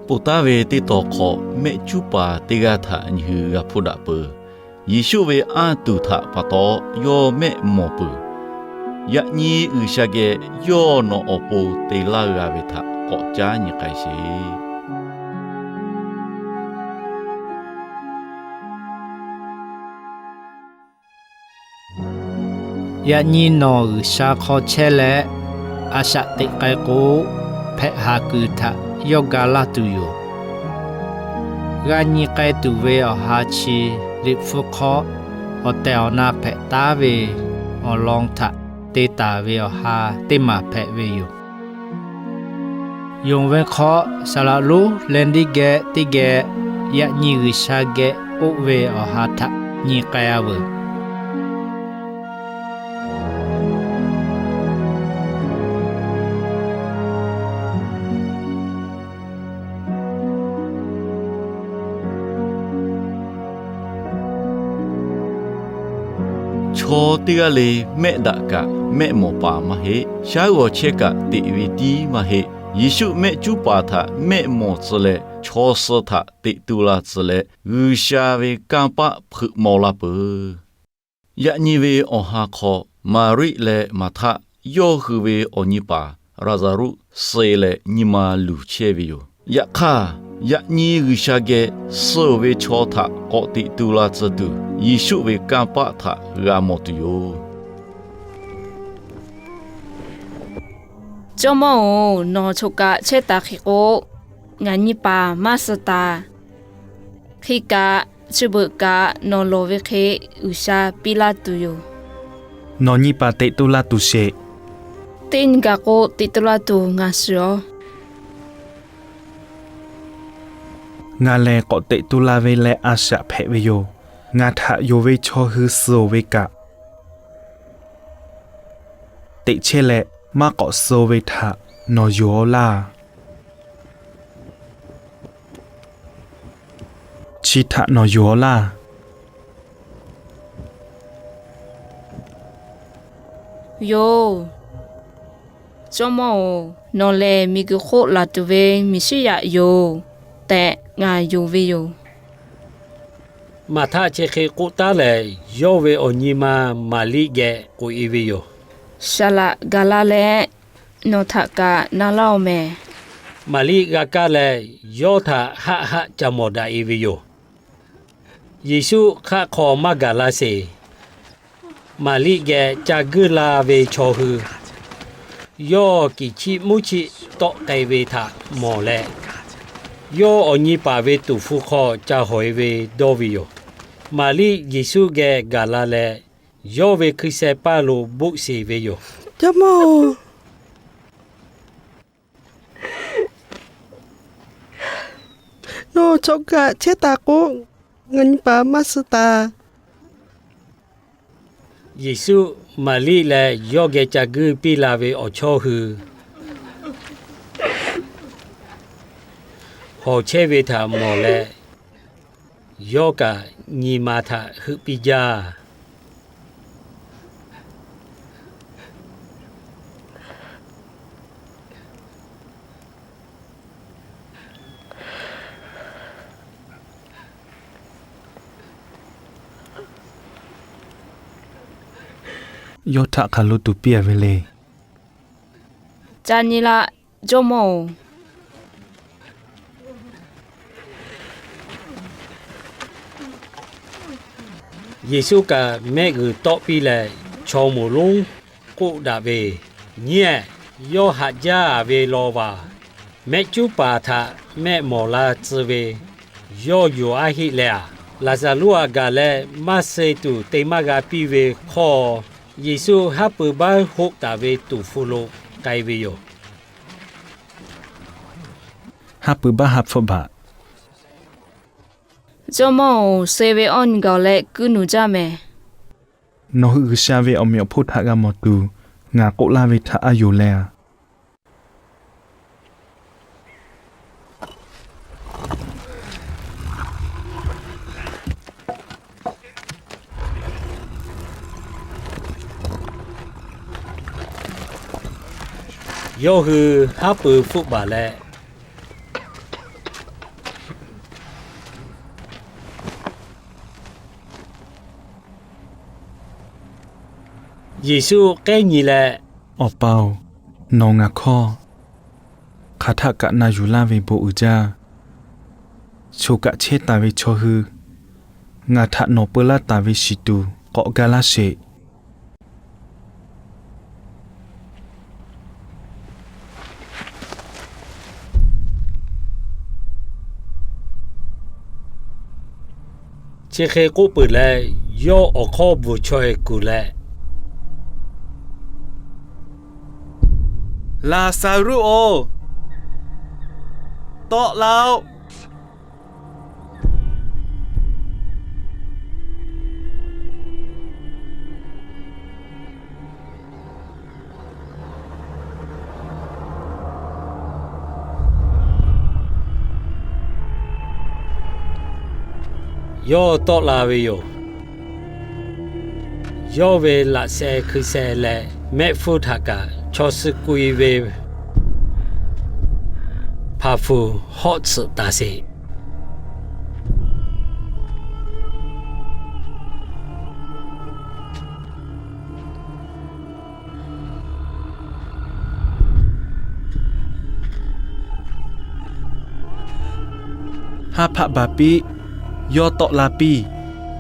Ponˬ taˍ ve teˇ taw hk'aw, mehˆ cuˉ paˍ teˇ g'aˇ htaꞈ nyi hui g'a hpuˇ daꞈ peuˬ. Yeˍsuˆ ve anˇ tuˬ htaꞈ pa taw yawˇ mehˆ mawˬ peuˬ. Yaꞈ nyi G'uiˬsha geh yawˇ nawˬ awˬ pon te laˇ g'a ve htaꞈ k'awꞈ caˉ nyi k'ai sheˍ. Yaꞈ nyi nawˬ G'uiˬsha hk'aw chehˇ leh, a shaꞈ teꞈ k'ai k'o, hpehꞈ haˍ kuiˬ htaꞈ yawˇ ga laˇ tuˬ yoˬ. G'a nyi k'ai tuˬ ve awˬ ha chi, Liꞈ hpu hk'aw awˬ tehˬ awˬ na hpehꞈ taˉ ve awˬ lawn htaꞈ te taˍ ve awˬ ha teˇ maˬ hpehꞈ ve yoˬ. Yonˍ ve hk'aw, saˍ laꞈ lonˉ Leˍdiˆ geh teˇ geh yaꞈ nyi G'uiˬsha geh k'oˆ ve awˬ ha htaꞈ nyi k'ai-a veuˬ. Chaw teˇ g'aˇ le mehˆ daꞈ kaꞈ mehˆ mawˬ paˍ maˇ heˆ. Shaˉ g'awˬ chehˇ kaꞈ teꞈ ve tiˉ maˇ heˆ. Yeˍsuˆ mehˆ cuˉ paˍ htaꞈ mehˆ mawˬ tcuh leh, chaw suh htaꞈ teꞈ tu la tcuh leh, G'uiˬsha ve kanˇ paˆ hpeuꞈ maw laˇ peuˬ. Yaꞈ nyi ve awˬ ha hk'aw, Maˍriˆ leh Maˍhtaˆ yawˇ hui ve awˬ nyi paˍ Laˍzaˍruˆ suh leh nyi ma luˬ chehˇ ve yoˬ. Yaꞈ hk'aˇ, yaꞈ nyi G'uiˬsha geh suh-oˬ ve chaw htaꞈ k'awꞈ teꞈ tu la tcuh tuˬ, Yeˍsuˆ ve kanˇ paˆ htaꞈ g'a mawˬ tuˬ yoˬ. Jawˇmawˇ-oˬ, nawˬ choˬ kaꞈ chehˇ taˍ hk'e k'o, ngaˬ nyi paˍ maˇ suh taˍ. Hk'e kaꞈ, chi beuꞈ kaꞈ nawˬ lawˬ ve hk'e G'uiˬsha piˇ laˇ tuˬ yoˬ. Nawˬ nyi paˍ teꞈ tu la tuˬ sheˍ. Teˇ nyi gaˬ k'o, teꞈ tu la tuˬ ngaˬ shiˍ-oˬ. Ngaˬ lehˬ k'awꞈ teꞈ tu la ve leh a shaꞈ hpehꞈ ve yoˬ. Ngaˬ htaꞈ yonˍ ve chaw hui suh-oˬ ve kaꞈ, teꞈ chehˇ leh maˇ k'awꞈ suh ve htaꞈ nawˬ yonˍ-aw laˇ. Chi htaꞈ nawˬ yonˍ-aw laˇ. Yoˬ. Jawˇmawˇ-oˬ, nawˬ lehˬ miˬguiˬ hk'oˆ laˬ tuˬ ve Meˍsiˉyaꞈ yoˬ tehꞈ ngaˬ yonˍ ve yoˬ. Maˍhtaˆ chi hk'e k'oˆ taˉ lehˬ, yawˇ ve awˬ nyi ma Maˍriˆ geh k'oꞈ-e ve yoˬ. Saˍ laꞈ gaˬ la leh, nawˬ htaꞈ kaꞈ na laˇ-oˬ mehˍ. Maˍriˆ g'a kaˇ leh, yawˇ htaꞈ haˆ haˆ ca mawˬ daꞈ-e ve yoˬ. Yeˍsuˆ hk'aˆ hk'aw maˇ gaˬ la sheˍ. Maˍriˆ geh ca guiˇ la ve chaw hui, yawˇ kiˍ chiˆ muˉ chiˆ tawˆ k'ai ve htaꞈ mawˬ leh, yawˇ awˬ nyi paˍ ve tuˍ hpfuh hk'aw ca hawˬ-e ve dawˇ ve yoˬ. Maˍriˆ Yeˍsuˆ geh gaˬ la leh, yawˇ ve hkui sheh paˇ lo boˆ sheˍ ve yoˬ. Jawˇmawˇ-oˬ, nawˬ choˬ kaꞈ chehˇ taˍ k'o, ngaˬ nyi paˍ maˇ suh taˍ. Yeˍsuˆ Maˍriˆ leh yawˇ geh ca guiˇ piˇ la ve awˬ chawˇ hui hawˬ chehˇ ve htaꞈ mawˬ leh, yawˇ kaꞈ nyi ma htaꞈ heuˆ piˇ jaˇ. Yawˇ htaꞈ hk'aˬ lo tuˍ piˇ-a ve le. Ca nyi laˇ, Jawˇmawˇ-oˬ. Yeˍsuˆ kaꞈ mehˆ g'uiˬ tawˆ piˇ leh, chaw moˍ lonˉ k'oˆ daꞈ ve, Nyi-ehˍ, yawˇ haꞈ jaˇ-a ve law vaˬ. Mehˆ cuˉ paˍ htaꞈ mehˆ mawˬ la tcuh ve yawˇ yoˬ aˉ heˆ leh-aˬ. Laˍzaˍruˆ-aˬ gaˬ leh maˇ suh tuˬ te maˇ g'a piˇ ve hk'awˇ, Yeˍsuˆ haˉ pui baˆ hoˆ taˍ ve tuˍ hpfuh lo k'ai ve yoˬ. Haˉ pui baˆ ha hpfuhˆ baˬ. Jawˇmawˇ-oˬ, suh ve awˇ nyi gaˬ leh kuiˇ nuˬ jaˇ mehˍ. Nawˬ hui G'uiˬsha ve awˬ meꞈ awˬ hponˇ htaꞈ g'a mawˬ tuˬ, ngaˬ k'oˆ laˇ ve htaꞈ a yonˍ leh-aˬ. Yawˇ hui haˉ pui hpfuhˆ baˬ leh, Yeˍsuˆ k'ehˉ nyi leh, Awˬ pa-oˬ, nawˬ ngaˬ hkawˇ hk'aˬ htaˆ kaꞈ na yuˬ laˇ ve bon uiˍ jaˇ. Choˬ kaꞈ chehˇ taˍ ve chaw hui ngaˬ htaꞈ nawˬ peu laˇ taˍ ve shiˍ tuˬ k'awꞈ gaˇ laˇ sheˍ. Chi hk'e k'oˆ peuˬ leh, yawˇ awˬ hkawˇ bvuhˬ chaweh kuˬ leh, Laˍzaˍruˆ-oˬ, tawˆ la-oˆ. Yawˇ tawˆ la ve yoˬ. Yawˇ ve laꞈ sheh hkui sheh leh mehˆ hpfuhˇ htaꞈ kaꞈ chaw suh k'oꞈ-e ve hpaˍ hpfuhˍ hawˆ tsuhꞈ taˍ sheˍ. Ha hpaˆ baˬ piˇ. Yawˇ tawˆ la piˇ.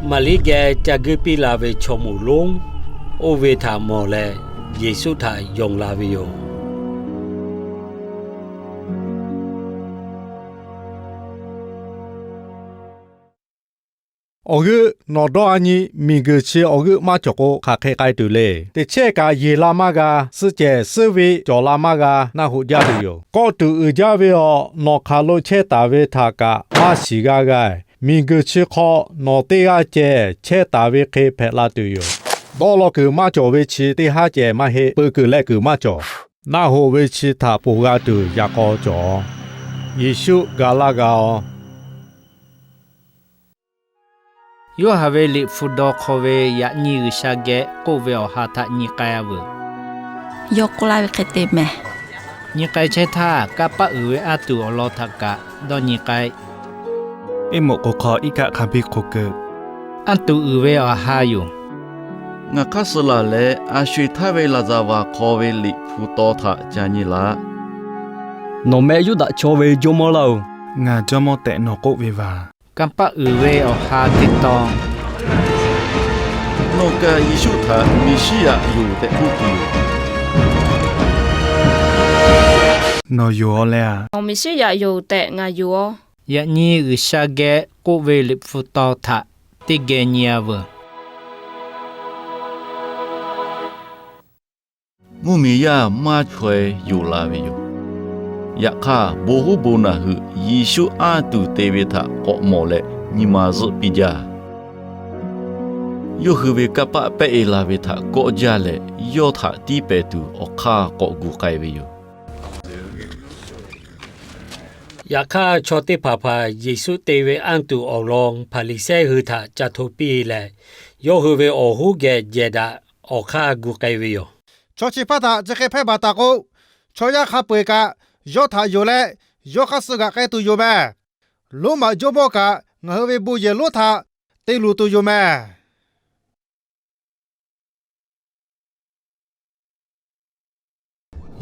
Maˍriˆ geh ca guiˇ piˇ la ve chaw moˍ lonˉ oˇ ve htaꞈ mawˬ leh, Yeˍsuˆ htaꞈ yonˍ la ve yoˬ. Awˬ g'euˆ nawˬ dawˇ a nyi, miˬguiˬ chi awˬ g'euˆ maˇ cawˬ k'o, hk'aˬ hk'e k'ai tuˬ le. Teˇ chehˇ kaꞈ yeˬ la maˇ g'a, suhˆ cehˬ suhˆ ve cawˬ la maˇ g'a, naˆ hoꞈ jaˇ tuˬ yoˬ. Kawˆ tuˬ uiˍ jaˇ ve awˬ, nawˬ hk'aˬ lo chehˇ taˍ ve htaꞈ kaꞈ maˇ shiˍ g'a g'a. Miˬguiˬ chi hk'aw nawˬ teˇ g'aˇ ceh chehˇ taˍ ve hk'e hpehꞈ la tuˬ yoˬ. Dawˇ law kuiˬ maˇ cawˬ ve chi teˇ haˉ ceh maˇ heˆ. Peuˬ kuiˬ leh kuiˬ maˇ cawˬ. Naˆ hoꞈ ve chi htaꞈ ponˬ g'a tuˬ yaꞈ k'aw cawˬ. Yeˍsuˆ ga laˇ g'a-oˬ. Yoˇhanˬ ve liꞈ hpu daw hk'aw ve yaꞈ nyi G'uiˬsha geh k'oˆ ve awˬ ha htaꞈ nyi k'ai-a veuˬ. Yawˇ k'oˆ laˇ ve hk'e te mehˍ. Nyi k'ai chehˇ htaˇ, kanˇ paˆ uiˍ ve anˇ tuˬ awˬ lawn htaꞈ kaꞈ dawˇ nyi k'ai. Eˇ moꞈ k'oˍ hk'aw iˉ kaˆ hk'a biˇ hk'oˆ keu. Anˇ tuˬ uiˍ ve awˬ ha yoˬ. Ngaˬ hk'aˇ suh laˬ leh, a sho-eˬ htaˇ ve laˍzaˍvaˍ hk'aw ve liꞈ hpu taw htaꞈ ca nyi laˬ. Nawˬ meh Yuˇdaꞈ chaw ve jawˇmawˇ laˇ-oˬ. Ngaˬ jawˇmawˇ tehꞈ nawˬ k'oˆ ve vaˬ. Kanˇ paˆ uiˍ ve awˬ ha teˇ tawn. Nawˬ kaꞈ Yeˍsuˆ htaꞈ Meˍsiˉyaꞈ yoˬ tehꞈ k'oˆ tuˬ yoˬ. Nawˬ yoˬ-aw leh-a. Nawˬ Meˍsiˉyaꞈ yoˬ tehꞈ ngaˬ yoˬ-aw. Yaꞈ nyi G'uiˬsha geh k'oˆ ve liꞈ hpu taw htaꞈ teˇ geh nyi-a veuˬ. Mvuhˇmiˬ yaˇ maˇ chaweh yonˍ la ve yoˬ. Yaꞈ hk'aˇ, bon hoˉ bon naˬ hui Yeˍsuˆ anˇ tuˬ te ve htaꞈ k'awꞈ mawˬ leh, nyi ma zuhˆ piˇ jaˇ. Yawˇ hui ve kanˇ paˆ pehˆ-e la ve htaꞈ kawˆ jaˇ leh, yawˇ htaꞈ tiˇ pehˍ tuˬ awˬ hk'aˇ k'awꞈ gu k'ai ve yoˬ. Yaꞈ hk'aˇ, chaw teˇ hpaˍ hpaˍ Yeˍsuˆ te ve anˇ tuˬ awˬ lawn Hpaˍriˍsehˇ hui htaꞈ ca hto piˇ leh, yawˇ hui ve awˬ hoˉ geh jehˬ daꞈ awˬ hk'aˇ gu k'ai ve yoˬ. Chaw chi hpaˇ htaꞈ chi hk'e hpehˇ baˬ taˍ k'o, chaw yaˇ hk'a peu-eˬ kaꞈ yawˇ htaꞈ yonˍ leh, yawˇ hk'aˇ suh g'aꞈ k'ai tuˬ yoˬ mehˍ. Roˉmaꞈ jawˇmawˇ kaꞈ ngaˬ hui ve bon yehˬ lonˉ htaꞈ te luˬ tuˬ yoˬ mehˍ.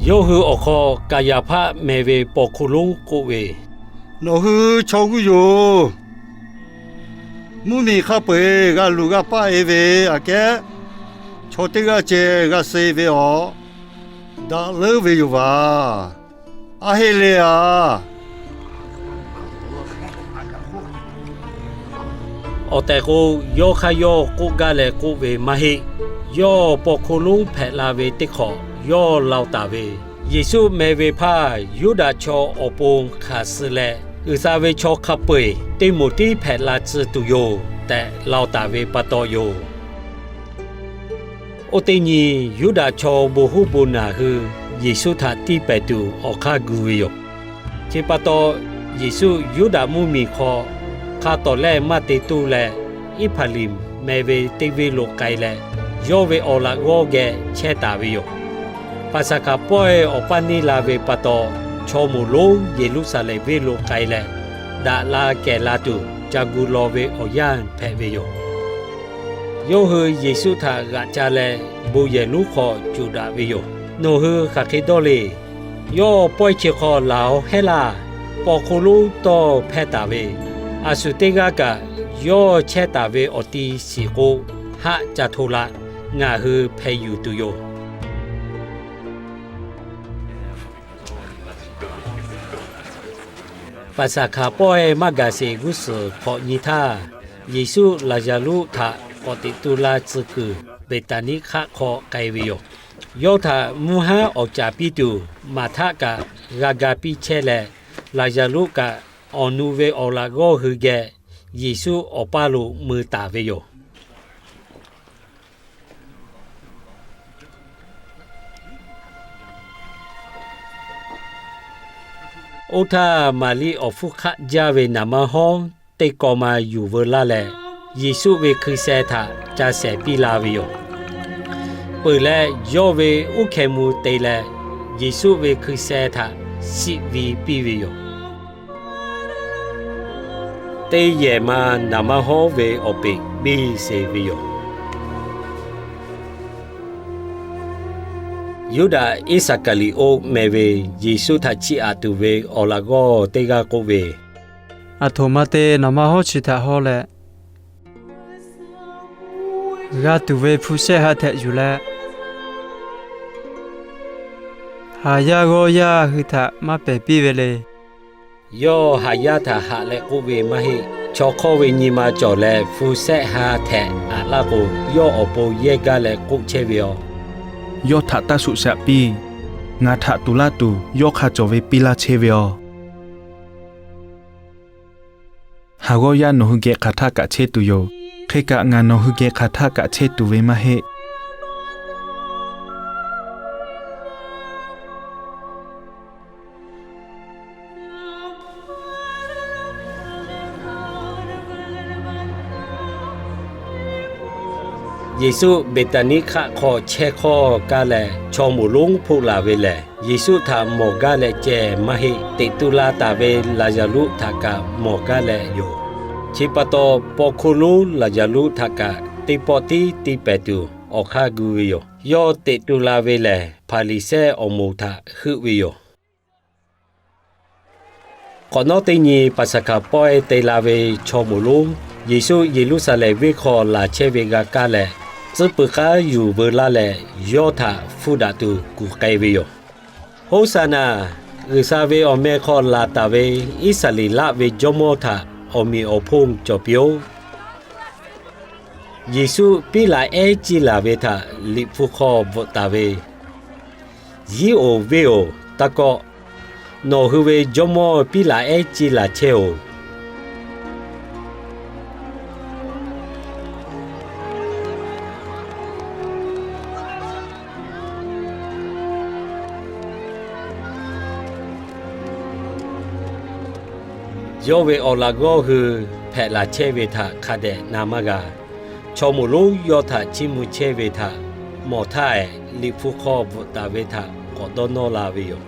Yawˇ hui awˬ hk'aw Kaˍyaˍhpaˆ meh ve paw hkuˇ lonˉ k'oˆ ve, Nawˬ hui chaw g'uˇ yoˬ. Mvuhˇmiˬ hk'a peu-eˬ g'a luˬ g'a paˆ-e ve aꞈ kehˉ, chaw teˇ g'aˇ ceh g'a suh-e ve awˬ daꞈ leuˉ ve yoˬ vaˬ. Aˬ heˆ le-a. Awˬ tehˬ k'o, yawˇ hk'aˇ yawˇ k'oˆ gaˇ leh k'oˆ ve maˇ heˆ. Yawˇ paw hkuˇ lonˉ hpehꞈ la ve teˇ hk'awꞈ yawˇ lao taˍ ve, Yeˍsuˆ meh ve hpaˇ Yuˇdaꞈ chaw awˬ pon hkanˍ suh leh, G'uiˬsha ve chaw hk'a peu-eˬ teˇ moˍ tiˉ hpehꞈ la tcuh tuˬ yoˬ tehꞈ lao taˍ ve pa taw yoˬ. Oˇ teˇ nyi, Yuˇdaꞈ chaw bon hoˉ bon naˬ hui Yeˍsuˆ htaꞈ tiˇ pehˍ tuˬ awˬ hk'aˇ gu ve yoˬ. Chi pa taw, Yeˍsuˆ Yuˇdaꞈ mvuhˇmiˬ hk'aw hk'a tawˍ lehˇ maˇ te toˇ leh, Iˉhpaˍriˍ meh ve teˇ venˇ lo k'ai leh, yawˇ ve awˬ laꞈ g'awˇ geh chehˇ taˍ ve yoˬ. Paˍsaˍhkaˍ pawehˇ awˬ paˇ neˇ la ve pa taw, chaw moˍ lonˉ Yeˍruˆsaˍlehnˍ venˇ lo k'ai leh, daꞈ la kehˬ la tuˬ ca gu law ve awˬ yanˇ hpehꞈ ve yoˬ. Yawˇ hui Yeˍsuˆ htaꞈ g'aꞈ ca leh, bon yehˬ lonˉ hk'aw coˬ daꞈ ve yoˬ. Nawˬ hui hk'aˬ hk'e dawˇ le. Yawˇ pawehˇ chi hk'aw laˬ-aw hehˉ laˇ. Paw hk'oˆ lonˉ tawˇ hpehˇ taˍ ve, a shu teˇ g'aˇ kaꞈ yawˇ chehˇ taˍ ve awˬ ti shiˍ k'o, haˆ ca hto laꞈ. Ngaˬ hui hpeh yuˬ tuˬ yoˬ. Paˍsaˍhkaˍ pawehˇ maˇ gaˬ sheˍ g'uˇ suhˍ hk'awꞈ nyi htaˇ, Yeˍsuˆ Laˍzaˍruˆ htaꞈ k'awꞈ teꞈ tu la tcuh kuiˬ Beˍtaˍniˆ hk'aˆ hk'aw k'ai ve yoˬ. Yawˇ htaꞈ mvuhˇ haˉ awˍ caˍ piˇ tuˬ, Maˍhtaˆ kaꞈ g'a ga piˇ chehˇ leh, Laˍzaˍruˆ kaꞈ awˬ nu ve awˬ laꞈ g'awˇ hui geh Yeˍsuˆ awˬ paˇ lo mui taˍ ve yoˬ. Oˇ htaˇ, Maˍriˆ awˬ hpfuhˇ hk'aˆ jaˇ ve naˍ manˇ hawˉ teˇ kaw ma yuˬ veu laˇ leh, Yeˍsuˆ ve hkui sheh htaꞈ ca shehˍ piˇ la ve yoˬ. Peuˬ leh, yawˇ ve uˉ hkeh mvuh te leh, Yeˍsuˆ ve hkui sheh htaꞈ shiˆ vi piˇ ve yoˬ. Teˇ yehˬ ma naˍ manˇ hawˉ ve awˬ peꞈ biˇ sheˍ ve yoˬ. Yuˇdaꞈ Iˉsaˍkaˍriˍoˆ meh ve, Yeˍsuˆ htaꞈ chiˇ aꞈ tuˬ ve awˬ laꞈ g'awˇ teˇ g'aˇ k'oˆ ve, Aˬ htoꞈ ma te naˍ manˇ hawˉ chi htaꞈ haw leh, g'a tuˬ ve hpu shehˆ ha htehꞈ yuˬ leh, haˍ yaˇ g'awˇ yaˇ hui htaꞈ maˇ pehˬ piˇ ve le. Yawˇ haˍ yaˇ htaꞈ haꞈ leh k'oˆ ve maˇ heˆ. Chaw hk'awˇ ve nyi ma cawˬ leh hpu shehˆ ha htehꞈ aꞈ laˇ k'o, yawˇ awˬ pon yehˇ gaˇ leh k'oˆ chehˇ ve yoˬ. Yawˇ htaꞈ taˇ shuꞈ shaꞈ piˇ. Ngaˬ htaꞈ tuˍ laˇ tuˬ yawˇ hk'a cawˬ ve piˇ laˇ chehˇ ve yoˬ. Haˍ g'awˇ yaˇ nawˬ hui geh hk'aˬ htaˇ kaꞈ chehˇ tuˬ yoˬ. Hk'e kaꞈ, ngaˬ nawˬ hui geh hk'aˬ htaˇ kaꞈ chehˇ tuˬ ve maˇ heˆ. Yeˍsuˆ Beˍtaˍniˆ hk'aˆ hk'aw chehˇ hk'awˇ kaˇ leh, chaw moˍ lonˉ hpoˆ laˬ ve lehˬ, Yeˍsuˆ htaꞈ mawˬ gaˇ leh ceh maˇ heˆ. Teꞈ tu la taˍ ve Laˍzaˍruˆ htaꞈ kaꞈ mawˬ gaˇ leh yoˬ. Chi pa taw, paw hkuˇ lonˉ Laˍzaˍruˆ htaꞈ kaꞈ teˇ pawˆ tiˉ ti pehˍ tuˬ awˬ hk'aˇ gu ve yoˬ. Yawˇ teꞈ tu la ve lehˬ, Hpaˍriˍsehˇ awˬ moˍ htaꞈ heuˆ ve yoˬ. K'awꞈ nawˉ teˇ nyi Paˍsaˍhkaˍ pawehˇ te la ve chaw moˍ lonˉ, Yeˍsuˆ Yeˍruˆsaˍlehnˍ venˇ hk'aw laˬ chehˇ ve g'a kaˇ leh, tcuhˉ pui k'aˉ yuˬ veu laˇ leh, yawˇ htaꞈ hpfuhˇ daꞈ tuˬ kuˬ k'ai ve yoˬ. Hoˉsaˍnaˍ! G'uiˬsha ve awˬ meh hk'aw laˬ taˍ ve Iˉsaˍreˍlaˆ ve Jawˇmawˇ htaꞈ awˬ meꞈ awˬ hponˇ cawˬ piˇ-oˆ. Yeˍsuˆ piˉ laꞈ ehˉ ciˇ laˬ ve htaꞈ Liꞈ hpu hk'aw bvuhꞈ taˍ ve, Yiˉ-oˬ venˇ-oˬ, taˇ kawˆ. Nawˬ hui ve Jawˇmawˇ piˉ laꞈ ehˉ ciˇ laˬ chehˇ-oˬ. Yawˇ ve awˬ laꞈ g'awˇ hui hpehꞈ laˬ chehˇ ve htaꞈ hk'a dehꞈ na maˇ g'a. Chaw moˍ lonˉ yawˇ htaꞈ chiˇ mvuh chehˇ ve htaꞈ mawˬ htaˇ, Liꞈ hpu hk'aw bvuhꞈ taˍ ve htaꞈ k'awꞈ dawˇ nawˇ la ve yoˬ.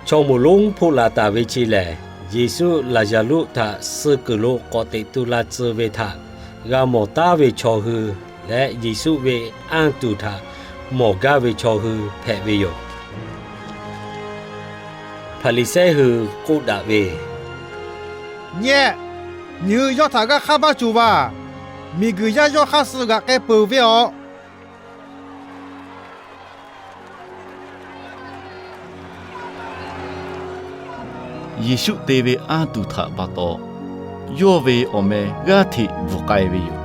Chaw moˍ lonˉ hpoˆ laˬ taˍ ve chi lehˬ, Yeˍsuˆ Laˍzaˍruˆ htaꞈ suh kuiˬ lo k'awꞈ teꞈ tu la tcuh ve htaꞈ g'a mawˬ taˉ ve chaw hui leh, Yeˍsuˆ ve anˇ tuˬ htaꞈ mawˬ gaˇ ve chaw hui hpehꞈ ve yoˬ. Hpaˍriˍsehˇ hui k'oˆ daꞈ ve, Nyehˆ, miˬ hui yawˇ htaꞈ g'aˇ hk'aˇ maˇ cuˬ vaˬ. Miˬguiˬ yaˇ yawˇ hk'aˇ suh g'aꞈ k'ai peuˬ ve awˬ. Yeˍsuˆ te ve anˇ tuˬ htaꞈ pa taw, yawˇ ve awˬ meh g'aˇ hteꞈ bvuhˬ k'ai ve yoˬ.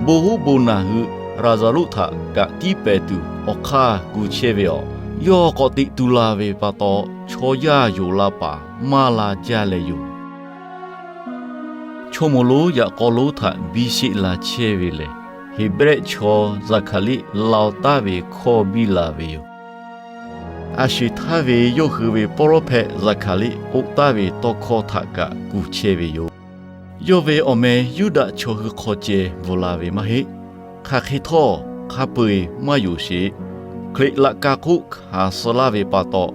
Bon hoˉ bon naˬ hui Laˍzaˍruˆ htaꞈ kaꞈ tiˉ pehˍ tuˬ awˬ hk'aˇ gu chehˇ ve awˬ. Yawˇ k'awꞈ teꞈ tu la ve pa taw, chaw yaˇ yonˍ la paˍ maˇ la jaˇ leh yoˬ. Chaw moˍ lonˉ yaꞈ k'aw lonˉ htaꞈ biˇ sheˆ la chehˇ ve lehˬ, Heˍbrehˇ chaw Zaˍhkaˍriˆ lao taˉ ve hkawˇ biˇ la ve yoˬ. A sho-eˬ htaˇ ve yawˇ hui ve pawˇ lawˉ hpehꞈ Zaˍhkaˍriˆ k'oˆ taˍ ve tawˇ hkawˇ htaꞈ kaꞈ kuˬ chehˇ ve yoˬ. Yawˇ ve awˬ meh Yuˇdaꞈ chaw hui hk'aw ceh bvuhˬ la ve maˇ heˆ. Hk'aˬ hk'e htawˇ, hk'a peu-eˬ maˇ yonˍ sheˍ. Hkriꞈ laꞈ ka hk'oˆ hkanˍ suh laˇ ve pa taw,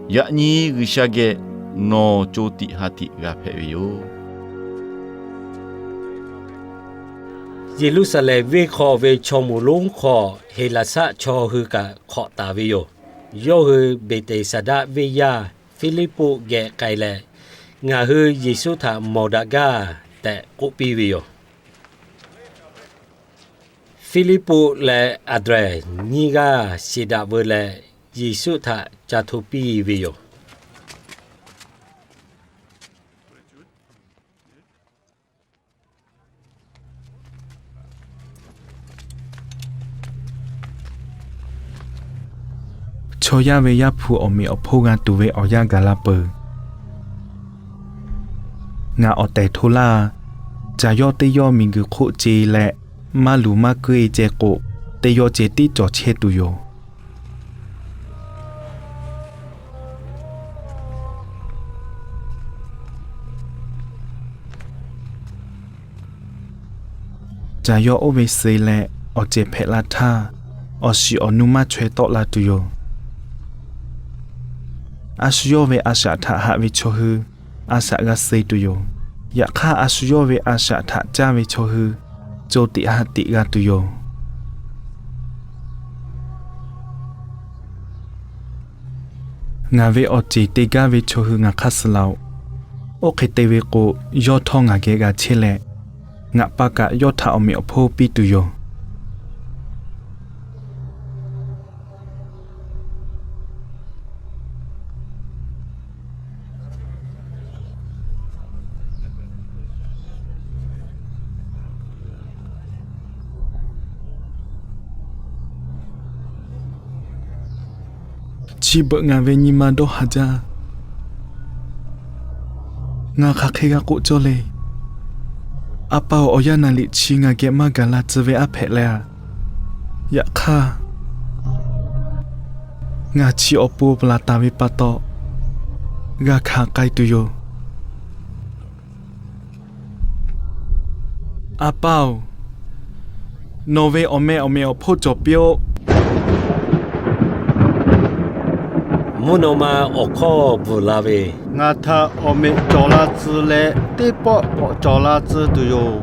yaꞈ nyi G'uiˬsha geh nawˬ co tiꞈ ha tiꞈ g'a hpehꞈ ve yoˬ. Yeˍruˆsaˍlehnˍ venˇ hk'aw ve chaw moˍ lonˉ hk'aw, Heˍlaˍsaˆ chaw hui kaꞈ hk'awꞈ taˍ ve yoˬ. Yawˇ hui Beˍteˍsaˍdaˆ venˇ yaˇ Hpiˇliˇpuˆ geh k'ai leh, Ngaˬ hui Yeˍsuˆ htaꞈ mawˬ daꞈ gaˇ tehꞈ k'oˆ piˇ ve yoˬ. Hpiˇliˇpuˆ leh Anˍdrehˍ nyiˇ g'aˇ shiˍ daꞈ veu leh, Yeˍsuˆ htaꞈ ca hto piˇ ve yoˬ. Chaw yaˇ ve Yaˇ hpu awˬ meꞈ awˬ hponˇ g'a tuˬ ve awˬ yanˇ gaˬ la peuˬ. Ngaˬ awˬ tehˬ hto laˇ. Caˬ yawˇ teˇ yawˇ miˬguiˬ hk'oˆ ce leh, maˇ luˬ maˇ kuiˇ ceh k'o, teˇ yawˇ ceh tiˉ cawˬ chehˇ tuˬ yoˬ. Caˬ yawˇ oˇ ve suh leh awˬ cehˬ hpehꞈ la htaˇ, awˬ shiˍ awˬ nu maˇ chaweh tawˆ la tuˬ yoˬ. A shu yawˇ ve a shaꞈ htaꞈ haꞈ ve chaw hui a shaꞈ g'a suh tuˬ yoˬ. Yaꞈ hk'aˇ, a shu yawˇ ve a shaꞈ htaꞈ caˇ ve chaw hui co tiꞈ ha tiꞈ g'a tuˬ yoˬ. Ngaˬ ve awˬ ceˬ te gaˇ ve chaw hui ngaˬ hk'aˇ suh laˬ-oꞈ. Oˇ hk'e te ve k'o, yawˇ htawˇ ngaˬ geh g'a chehˇ leh, ngaˬ pa kaꞈ yawˇ htaꞈ awˬ meꞈ awˬ hponˇ piˇ tuˬ yoˬ. Chi beuꞈ ngaˬ ve nyi ma dawˇ haˍ jaˇ. Ngaˬ hk'aˬ hk'e g'a k'oˆ cawˇ le. A pa-oˬ, awˬ yanˇ naˍ liꞈ chi ngaˬ geh maˇ gaˬ la tcuh ve aˉ hpehꞈ leh a. Yaꞈ hk'aˇ, ngaˬ chi awˬ pon laˬ taˍ ve pa taw, g'a hkanˍ k'ai tuˬ yoˬ. A pa-oˬ, nawˬ ve awˬ meh awˬ meꞈ awˬ hponˇ cawˬ piˇ-oˆ. Mvuhˇ naw ma awˬ hkawˇ bvuhˬ la ve, Ngaˬ htaꞈ awˬ meꞈ cawˬ la tcuh leh, teˇ pawˆ k'awꞈ cawˬ la tcuh tuˬ yoˬ.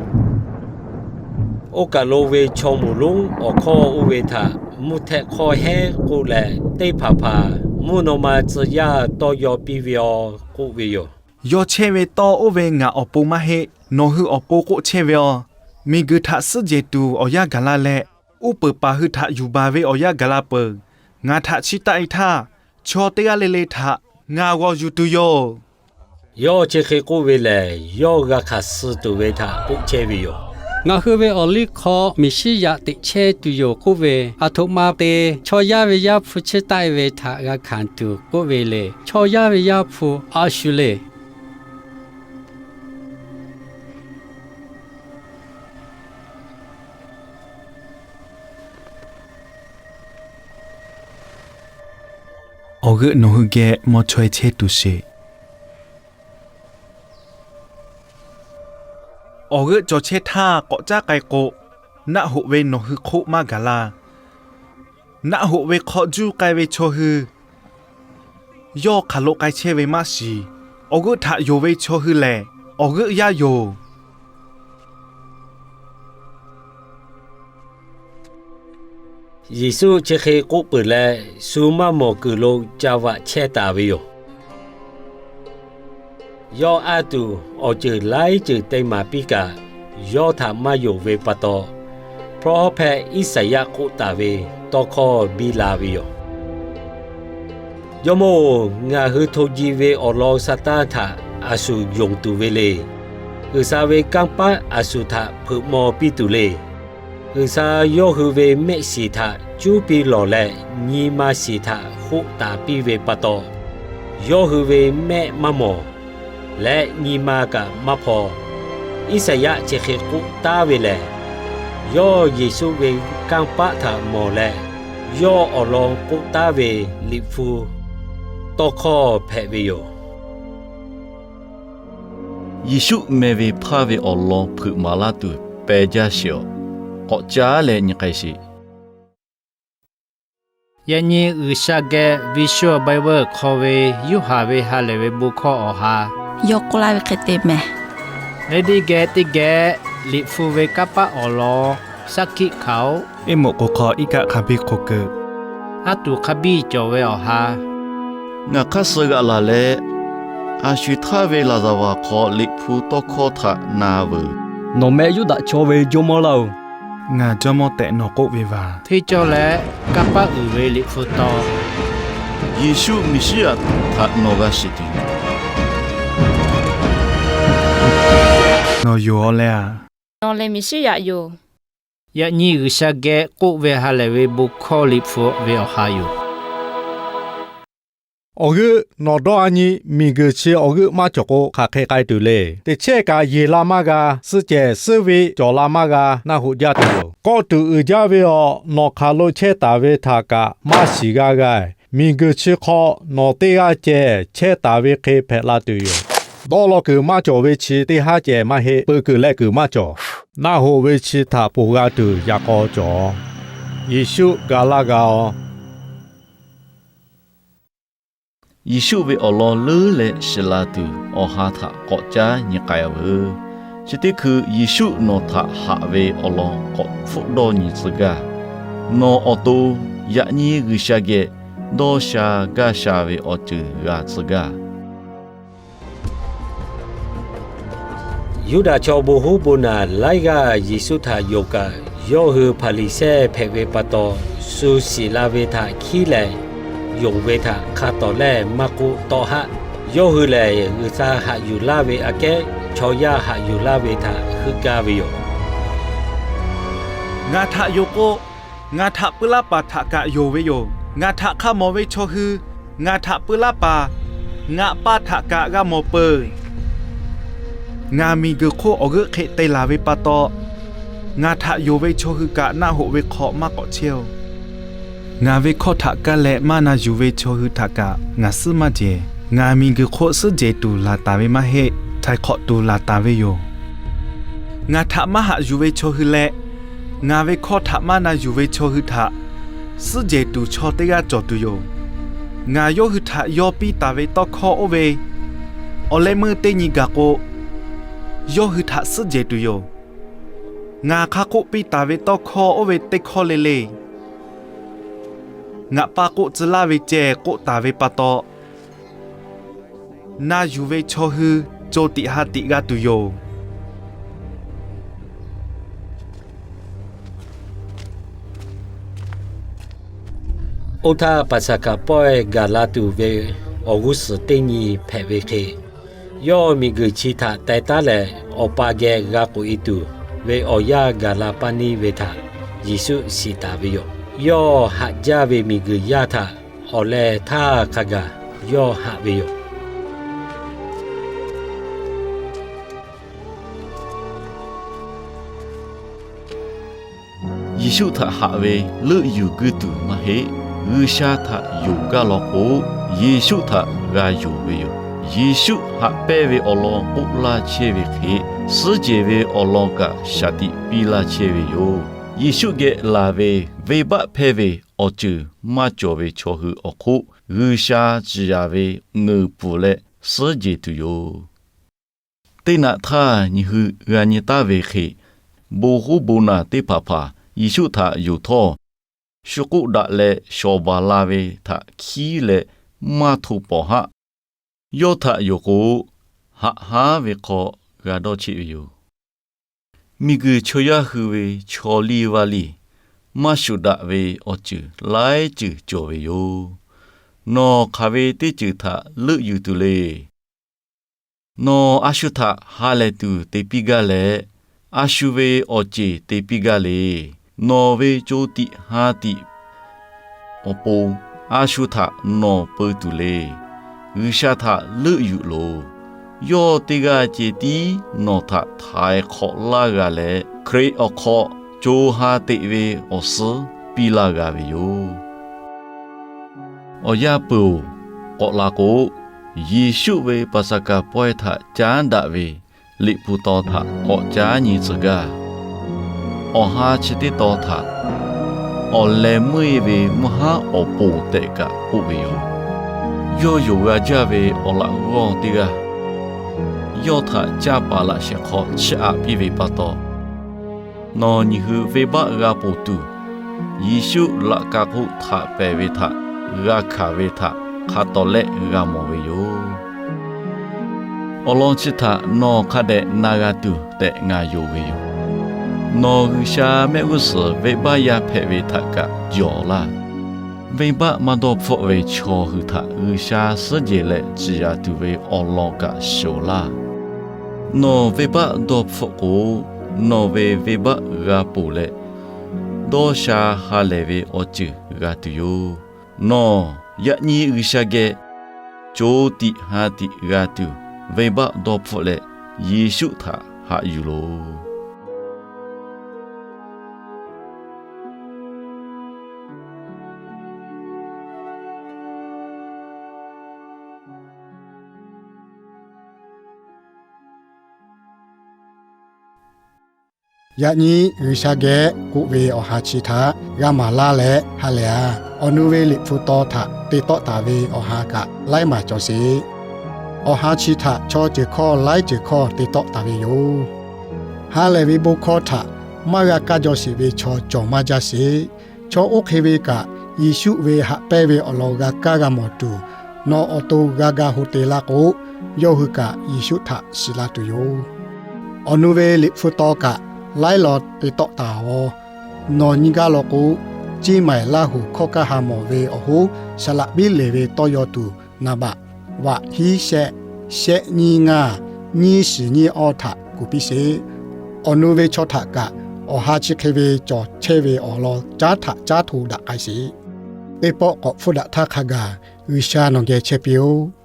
Oˇ kaˬ lo ve chaw moˍ lonˉ awˬ hkawˇ oˇ ve htaꞈ mvuhˇ htehˆ hk'awˇ hehˉ k'oˆ leh, teˇ hpaˍ hpaˍ mvuhˇ naw ma tcuh yaˇ tawˇ yaw piˇ ve-aw k'oˆ ve yoˬ. Yaw chehˇ ve tawˇ oˇ ve ngaˬ awˬ pon maˇ heˆ. Nawˬ hui awˬ pon k'oˆ chehˇ ve-aw. Miˬguiˬ htaꞈ suhˉ jehˬ tuˬ awˬ yanˇ gaˬ la leh, uˉ peunˍ paˍ hui htaꞈ yuˬ baˬ ve awˬ yanˇ gaˬ la peuˬ. Ngaˬ htaꞈ chiˇ taˆ-e htaˇ, chaw teˇ g'aˇ le le htaꞈ ngaˬ g'aw yuˬ tuˬ yoˬ. Yawˇ chi hk'e k'oˆ ve lehˬ, yawˇ g'a hkanˍ suh tuˬ ve htaꞈ k'oˆ chehˇ ve yoˬ. Ngaˬ hui ve awˬ liˇ hk'aw Meˍsiˉyaꞈ teꞈ chehˇ tuˬ yoˬ k'oˆ ve, aˬ htoꞈ ma te chaw yaˇ ve Yaˇ hpu chiˇ taˆ-e ve htaꞈ g'a hkanˍ tuˬ k'oˆ ve le. Chaw yaˇ ve Yaˇ hpu a shu le. Awˬ g'euˆ nawˬ hui geh maw chaweh chehˇ tuˬ sheˍ. Awˬ g'euˆ cawˬ chehˇ htaˇ k'awꞈ caˉ k'ai k'o, naˆ hoꞈ ve nawˬ hui hk'oˆ maˇ gaˬ la. Naˆ hoꞈ ve hk'aw juˇ k'ai ve chaw hui, yawˇ hk'aˬ lo k'ai chehˇ ve maˇ shiˍ. Awˬ g'euˆ htaꞈ yonˍ ve chaw hui lehˬ, awˬ g'euˆ yaˇ yoˬ. Yeˍsuˆ chi hk'e k'oˆ peuˬ leh, shu maˇ mawˬ kuiˬ lo ca vaꞈ chehˇ taˍ ve yoˬ. Yawˇ aˉ tuˬ awˬ ceuˬ laiˉ ceuˬ te maˍ piˇ kaꞈ, yawˇ htaꞈ maˇ yonˍ ve pa taw, hpawˇ hawˉ hpehꞈ Iˉsaˍyaˆ k'oˆ taˍ ve tawˇ hkawˇ biˇ la ve yoˬ. Jawˇmawˇ-oˬ, ngaˬ hui hto ji ve awˬ lawn Saˍtanˍ htaꞈ a shu yonˍ tuˬ ve le. G'uiˬsha ve kanˇ paˆ a shu htaꞈ hpeuꞈ maw piˇ tuˬ le. G'uiˬsha yawˇ hui ve mehˆ shiˍ htaꞈ cuˉ piˇ lawˬ leh, nyi ma shiˍ htaꞈ hoˆ taˍ piˇ ve pa taw, yawˇ hui ve mehˆ maˇ mawˬ leh nyi ma kaꞈ maˇ hpaw. Iˉsaˍyaˆ chi hk'e k'oˆ taˉ ve lehˬ, yawˇ Yeˍsuˆ ve kanˇ paˆ htaꞈ mawˬ leh, yawˇ awˬ lawn k'oˆ taˉ ve Liꞈ hpu tawˇ hkawˇ hpehꞈ ve yoˬ. Yeˍsuˆ meh ve hpaˇ ve awˬ lawn hpeuꞈ maˍ laˇ tuˬ peh jaˇ sheˍ-awˬ. K'awꞈ caˉ leh nyi k'ai sheˍ. Yaꞈ nyi G'uiˬsha geh Visual Bible hk'aw ve Yoˇhanˬ ve ha lehˬ ve bon hkawˇ awˬ ha, yawˇ k'oˆ laˇ ve hk'e te mehˍ. Lehˬ teˇ geh teˇ geh Liꞈ hpu ve kanˇ paˆ awˬ lawn saˉ hkiˆ hkanˍ-oˆ. Iˉ moꞈ k'o hk'aw iˉ kaˆ hk'a biˇ hk'oˆ keu, aˉ tuˬ hk'a biˇ cawˬ ve awˬ ha, ngaˬ hk'aˇ suh g'aꞈ laˬ leh, a shu htaˇ ve laˍzaˍvaˍ hk'aw Liꞈ hpu tawˇ hkawˇ htaꞈ na veuˬ. Nawˬ meh Yuˇdaꞈ chaw ve jawˇmawˇ laˇ-oˬ. Ngaˬ jawˇmawˇ tehꞈ nawˬ k'oˆ ve vaˬ. Hteˇ cawˇ leh, kanˇ paˆ uiˍ ve Liꞈ hpu taw, Yeˍsuˆ Meˍsiˉyaꞈ htaꞈ nawˬ g'a shiˍ tuˬ yoˬ. Nawˬ yoˬ-aw leh a, nawˬ lehˬ Meˍsiˉyaꞈ yoˬ. Yaꞈ nyi G'uiˬsha geh k'oˆ ve ha lehˬ ve bon hkawˇ Liꞈ hpu ve awˬ ha yoˬ. Awˬ g'euˆ nawˬ dawˇ a nyi, miˬguiˬ chi awˬ g'euˆ maˇ cawˬ k'o, hk'aˬ hk'e k'ai tuˬ le. Teˇ chehˇ kaꞈ yeˬ la maˇ g'a. Suhˆ cehˬ suhˆ ve cawˬ la maˇ g'a. Naˆ hoꞈ jaˇ tuˬ yoˬ. Kawˆ tuˬ uiˍ jaˇ ve awˬ nawˬ hk'aˬ lo chehˇ taˍ ve htaꞈ kaꞈ maˇ shiˍ g'a g'a. Miˬguiˬ chi hk'aw nawˬ teˇ g'aˇ cehˬ chehˇ taˍ ve hk'e hpehꞈ la tuˬ yoˬ. Dawˇ law kuiˬ maˇ cawˬ ve chi teˇ haˉ cehˬ maˇ heˆ. Peuˬ kuiˬ leh kuiˬ maˇ cawˬ. Naˆ hoꞈ ve chi htaꞈ ponˬ g'a tuˬ yaꞈ k'aw cawˬ. Yeˍsuˆ ga laˇ g'a-oˬ. Yeˍsuˆ ve awˬ lawn leuˉ leh shiˍ la tuˬ, awˬ ha htaꞈ k'awꞈ caˉ nyi k'ai-a veuˬ. Chi teˇ hkui Yeˍsuˆ nawˬ htaꞈ haꞈ ve awˬ lawn k'awꞈ hpfuhˆ dawˇ nyi tcuh gaˇ. Nawˬ awˬ to yaꞈ nyi G'uiˬsha geh dawˇ sha gaˇ sha ve awˬ ceuˬ g'a tcuh gaˇ. Yuˇdaꞈ chaw bon hoˉ bon naˬ laiˉ g'aˇ Yeˍsuˆ htaꞈ yonˍ kaꞈ, yawˇ hui Hpaˍriˍsehˇ hpehꞈ ve pa taw, shu shiˍ la ve htaꞈ hkiˉ leh yonˍ ve htaꞈ hk'a tawˍ lehˇ maˇ k'oˆ tawˆ haˆ. Yawˇ hui lehˬ, G'uiˬsha haꞈ yuˬ laˇ ve aꞈ kehˉ chaw yaˇ haꞈ yuˬ laˇ ve htaꞈ heuˆ gaˇ ve yoˬ. Ngaˬ htaꞈ yonˍ k'o, ngaˬ htaꞈ puiˉ laˇ paˍ htaꞈ kaꞈ yonˍ ve yoˬ. Ngaˬ htaꞈ hk'a mawˬ ve chaw hui ngaˬ htaꞈ puiˉ laˇ paˍ ngaˬ pa htaꞈ kaꞈ g'a mawˬ peuˬ. Ngaˬ miˬguiˬ hk'oˆ awˬ g'euˆ hk'e te laˬ ve pa taw, ngaˬ htaꞈ yonˍ ve chaw hui kaꞈ naˆ hoꞈ ve hk'aw maˇ k'awꞈ chehˇ-oˬ. Ngaˬ ve hkawˇ htaꞈ kaˇ leh maˇ na yuˬ ve chaw hui htaꞈ kaꞈ ngaˬ suhˉ maˇ jehˬ. Ngaˬ miˬguiˬ hk'oˆ suhˉ jehˬ tuˬ laˬ taˍ ve maˇ heˆ. Htaiˍ hk'awꞈ tuˬ laˬ taˍ ve yoˬ. Ngaˬ htaꞈ maˇ haꞈ yuˬ ve chaw hui leh, ngaˬ ve hkawˇ htaꞈ maˇ na yuˬ ve chaw hui htaꞈ suhˉ jehˬ tuˬ chaw teˇ g'aˇ cawˬ tuˬ yoˬ. Ngaˬ yawˇ hui htaꞈ yaw piˇ taˍ ve tawˇ hkawˇ oˇ ve awˬ leh meuˇ teˇ nyi gaˬ k'o, yawˇ hui htaꞈ suhˉ jehˬ tuˬ yoˬ. Ngaˬ hk'a k'oˆ piˇ taˍ ve tawˇ hkawˇ oˇ ve teˇ hkawˇ le le, ngaˬ pa k'oˆ tcuh laˇ ve ceh k'oˆ taˍ ve pa taw, na yuˬ ve chaw hui co tiꞈ ha tiꞈ g'a tuˬ yoˬ. Oˇ htaˇ, Paˍsaˍhkaˍ pawehˇ gaˬ la tuˬ ve awˬ g'uˇ suhˍ teˇ nyi hpehꞈ ve hk'e, yawˇ miˬguiˬ chi htaꞈ teh taˉ leh, Awˬ pa geh g'a k'oꞈ-e tuˬ ve awˬ yanˇ gaˬ la paˇ neˇ ve htaꞈ Yeˍsuˆ shiˍ taˍ ve yoˬ. Yawˇ haꞈ jaˇ ve miˬguiˬ yaˇ htaꞈ awˬ leh htaˇ hk'a gaˬ yawˇ haꞈ ve yoˬ. Yeˍsuˆ htaꞈ haꞈ ve leuˆ yuˬ guiˇ tuˬ maˇ heˆ. G'uiˬsha htaꞈ yonˍ gaˇ law k'o, Yeˍsuˆ htaꞈ g'a yonˍ ve yoˬ. Yeˍsuˆ haꞈ pehnˇ ve awˬ lawn k'oˆ laˇ chehˇ ve hk'e, suhˉ jehˬ ve awˬ lawn kaꞈ shaˍ tiꞈ piˇ laˇ chehˇ ve yoˬ. Yeˍsuˆ geh laˬ ve venˇbaˆ hpehˇ ve awˬ ceuˬ maˇ cawˬ ve chaw hui awˬ hk'oˆ, G'uiˬsha ciˍ yanˍ ve ngeuˍ pfuhˍ leh suhˉ jehˬ tuˬ yoˬ. Teˇ naꞈ htaˇ nyi hui g'a nyi taˉ ve hk'e, bon hoˉ bon naˬ teˇ hpaˍ hpaˍ Yeˍsuˆ htaꞈ yonˍ htawˇ, shu k'oˆ daꞈ leh shawˍ baˬ la ve htaꞈ hkiˉ leh maˇ hto pawˍ haˆ. Yawˇ htaꞈ yonˍ k'o, haꞈ haˉ ve hk'aw g'a dawˇ cheˆ ve yoˬ. Miˬguiˬ chaw yaˇ hui ve chaw liˇ vaˇ liˇ maˇ shuˍ daꞈ ve awˬ ceuˬ laiˉ ceuˬ cawˬ ve yoˬ. Nawˬ hk'aˬ ve teˇ ceuˬ htaꞈ leuˆ yuˬ tuˬ le. Nawˬ a shu htaꞈ ha lehˬ tuˬ te piˇ gaˇ leh, a shu ve awˬ ceˬ te piˇ gaˇ le. Nawˬ ve co tiꞈ ha tiꞈ awˬ pon a shu htaꞈ nawˬ peu tuˬ le. G'uiˬsha htaꞈ leuˆ yuˬ loˬ. Yawˇ teˇ g'aˇ ceh tiˉ nawˬ htaꞈ htaiˍ hk'awꞈ laˇ g'a leh, Hkriꞈ awˬ hk'aw co ha teꞈ ve awˬ suhˉ piˇ laˇ g'a ve yoˬ. Awˬ yanˇ peuˬ-oˬ, k'awꞈ la k'o, Yeˍsuˆ ve Paˍsaˍhkaˍ pawehˇ htaꞈ caˉ daꞈ ve Liꞈ hpu taw htaꞈ k'awꞈ caˉ nyi tcuh gaˇ. Awˬ ha chi teˇ taw htaꞈ awˬ leh meuˇ e ve mvuhˇ haˉ awˬ ponˍ tehꞈ kaꞈ k'oˆ ve yoˬ. Yawˇ yonˍ g'a jaˇ ve awˬ laꞈ g'awˇ teˇ g'aˇ, yawˇ htaꞈ caˇ paˍ laꞈ shehˍ hk'aw chiˇ aꞈ piˇ ve pa taw, nawˬ nyiˬ hui venˇ baˆ g'a ponˬ tuˬ, Yeˍsuˆ laꞈ ka hk'oˆ htaꞈ pehˬ ve htaꞈ g'a hkanˍ ve htaꞈ hk'a tawˍ lehˆ g'a mawˬ ve yoˬ. Awˬ lawn chi htaꞈ nawˬ hk'a dehꞈ na g'a tuˬ tehꞈ ngaˬ yonˍ ve yoˬ. Nawˬ G'uiˬsha mehˆ g'uˇ suhˍ venˇ baˆ yaˇ hpehꞈ ve htaꞈ kaꞈ jawˬ laˇ. Venˇ baˆ maˇ dawˇ hpfuhˆ ve chaw hui htaꞈ G'uiˬsha suhˉ jehˬ leh ciˍ yanˍ tuˬ ve awˬ lawn kaꞈ shoˍ laˇ. Nawˬ venˇ baˆ dawˇ hpfuhˆ k'o, nawˬ ve venˇ baˆ g'a ponˬ leh, dawˇ sha ha lehˬ ve awˬ ceuˬ g'a tuˬ yoˬ. Nawˬ yaꞈ nyi G'uiˬsha geh co tiꞈ ha tiꞈ g'a tuˬ, venˇ baˆ dawˇ hpfuhˆ leh Yeˍsuˆ htaꞈ haꞈ yuˬ loˬ. Yaꞈ nyi G'uiˬsha geh k'oˆ ve awˬ ha chi htaꞈ g'a maˍ laˇ leh ha lehˬ a, awˬ nu ve Liꞈ hpu taw htaꞈ te tawˆ taˍ ve awˬ ha kaꞈ laiˉ maˬ cawˬ sheˍ. Awˬ ha chi htaꞈ chaw ceuˬ hkawˇ laiˉ ceuˬ hkawˇ te tawˆ taˍ ve yoˬ. Ha lehˬ ve bon hkawˇ htaꞈ maˇ g'a kaˇ jaw sheˍ ve chaw cawˬ maˇ jaˇ sheˍ. Chaw oˇ hk'e ve kaꞈ, Yeˍsuˆ ve haꞈ pehnˇ ve awˬ lawn g'a kaˇ g'a mawˬ tuˬ, nawˬ awˬ to g'a ga ho te laˇ k'o, yawˇ hui kaꞈ Yeˍsuˆ htaꞈ shiˍ la tuˬ yoˬ. Awˬ nu ve Liꞈ hpu taw kaꞈ laiˉ law te tawˆ taˍ-oꞈ. Nawˬ nyi gaˇ law k'o, Ceˇ maiˍ Laˇ huˍ hkawˇ kaˇ ha mawˬ ve awˬ hoˉ saˍ laꞈ biˉ leˬ ve tawˇ yaw tuˬ naˍ baꞈ vaꞈ hiˉ shehˆ, shehˆ nyiˇ ngaˇ, nyiˇ shiˍ nyiˇ awˇ htaꞈ kuˬ piˇ sheˍ. Awˬ nu ve chaw htaꞈ kaꞈ awˬ ha chi hk'e ve cawˬ chehˇ ve awˬ lawn caˉ htaꞈ caˉ hto daꞈ k'ai sheˍ. Teˇ pawˆ k'awꞈ hpfuhˇ daꞈ htaˇ hk'a gaˬ G'uiˬsha nawˬ geh chehˇ piˇ-oˆ.